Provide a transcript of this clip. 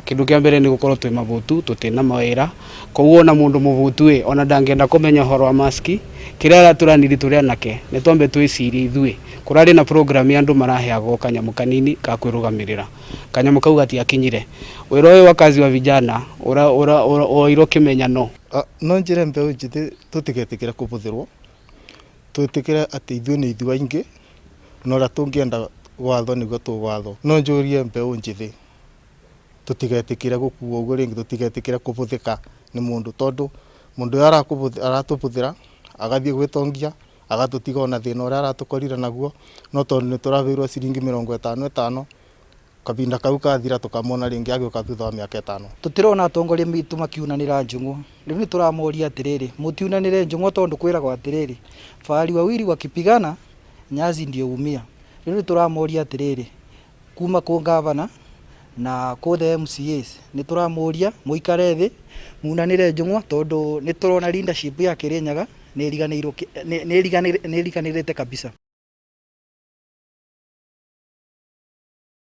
Kindu kia mbere ni gukorwo twi mabutu tutina mawira koguo ona mundu mubutu i ona ndangĩenda kumenya uhoro wa maski kiria turaniri turi anake ni twambe twicirie ithuĩ. Kurari na program ya andu maraheagwo kanyamu kanini ka kwirugamirira kanyamu kau gatiakinyire. Wira uyu wa kazi wa vijana woirwo kimenyano. No njĩre mbeũ njĩthĩ tũtigetĩkĩre kũbũthĩrwo, twĩtĩkĩre atĩ ithuĩ nĩ ithuĩ aingĩ na ũrĩa tũngĩenda gwathwo nĩguo tũgwathwo. No njũrie mbeũ njĩthĩ tũtigetĩkĩre gũkuo ũguo rĩngĩ, tũtigetĩkĩre kũbũthĩka nĩ mũndũ, tondũ mũndũ ũyũ aratũbũthĩra agathiĩ gwĩtongia agatũtiga ona thĩna ũrĩa aratũkorire naguo, no tondũ nĩ tũraheirwo ciringi 50 50, kabinda kau kathira tũkamona rĩngĩ agĩũka thutha wa mĩaka 5. Tũtirona atongoria mitũ makiunanĩra njũng'wa. Rĩu nĩ tũramoria atĩrĩrĩ, mũtiunanĩre njũng'wa tondũ kwĩragwo atĩrĩrĩ, fahari wawili wakipigana nyasi ndio umia. Rĩu nĩ tũramoria atĩrĩrĩ, kuma kũ gavana na kũ the MCAs, nĩ tũramoria mũikare thĩ munanĩre njũng'wa tondũ nĩ tũrona leadership ya Kĩrĩnyaga nĩ ĩriganĩrĩte kabisa.